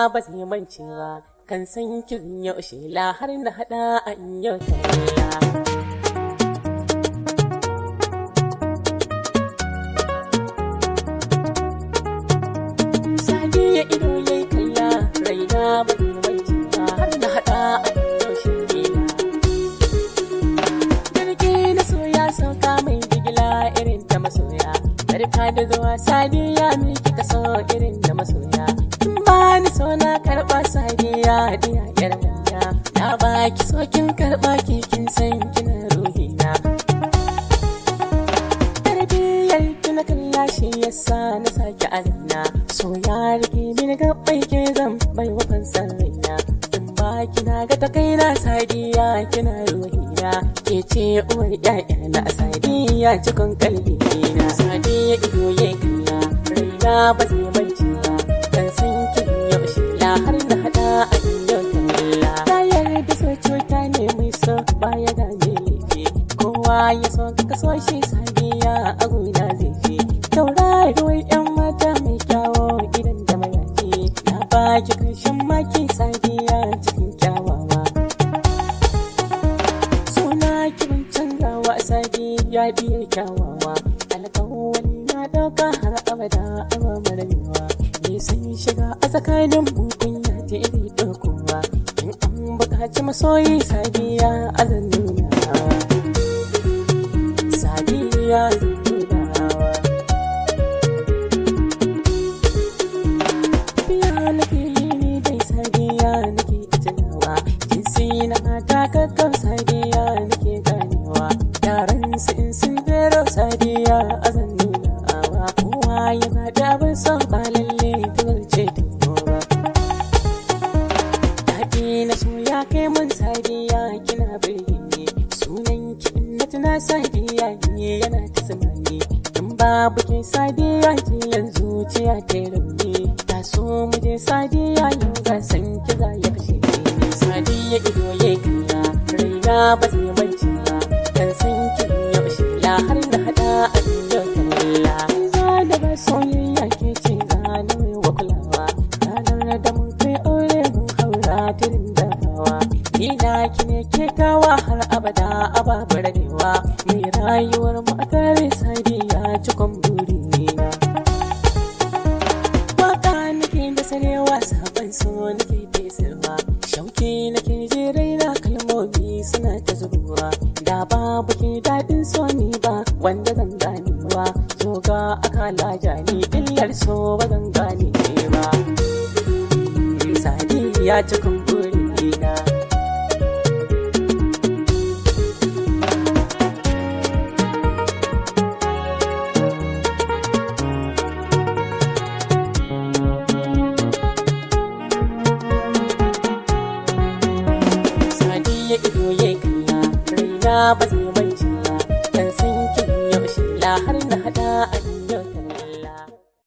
Raina ba zai mance ba, kan san kin yau shela har na hada an yau talla. Sadiya ido yayi kalla, raina ba zai mance ba, har na hada an yau shela. Jirgi na soya sauka mai jigila irin ta masoya. Barka da zuwa Sadiya, mi kika so irin na masoya. Kin bani so na karɓa, Sadiya diya yar manya. Na baki so kin karɓa, ki kin san kina ruhina. Tarbiyyar ki na kalla shi yasa na saki a raina. So ya rike mini gabbai, ke zan bai wa fansar raina. In baki na ga ta kaina, Sadiya kina ruhina. Ke ce uwar ƴaƴana, Sadiya cikon kalbi na. Sadiya ido ya kalla, raina ba zai mance ba. Dan san kin yau shela har na hada a yau talla. Ta yarda so cuta ne, mai so baya gane laifi. Kowa ya so ka so shi, Sadiya a gona zai fi. Tauraruwar 'yan mata mai kyawo idan da mayafi. Na baki karshen maki, Sadiya cikin kyawawa. Suna kiran canzawa, Sadiya biyar kyawawa. Alƙawari na ɗauka har abada aba marabewa. Nisan shiga a tsakanin mu kunya ta iri ɗaukowa. In an buƙaci masoyi, Sadiya a zan nunawa. Sadiya zan nunawa. Tafiya nake yi ni dai, Sadiya nake tunawa. Jinsi na mata kakkan Sadiya nake ganewa. Yaran su in sun jero, Sadiya a zan nunawa. Kowa ya zaɓi abin son ba lalle ta zarce tuwo ba. Daɗi na so ya kai mun, Sadiya kina birge ni. Sunan ki in na tuna, Sadiya ni yana ta tsunami. In babu ke Sadiya ji yanzu zuciya ta yi rauni. Ta so mu je Sadiya, yau ga san ki za ya kashe ni. Sadiya ido ya kalla, raina ba zai mance ba. Dan san kin yau shela har na hada a yau talla. Za da ba soyayya ke ce za na mai wa kulawa. Ranar da mun kai aure mun haura tirin dafawa. Ni na ki ne ke tawa har abada ababu rabewa. Mai rayuwar mu a tare, Sadiya cikon burina. Waka nake da sarewa, sabon so nake fesarwa. Shauki nake ji raina, kalmomi suna ta zubowa. Da babu ke daɗin so ni ba wanda zan ganewa. So ga akala jani illar so ba zan gane ba. Sadiya cikin burina. Sadiya ido ya kalla, raina ba zai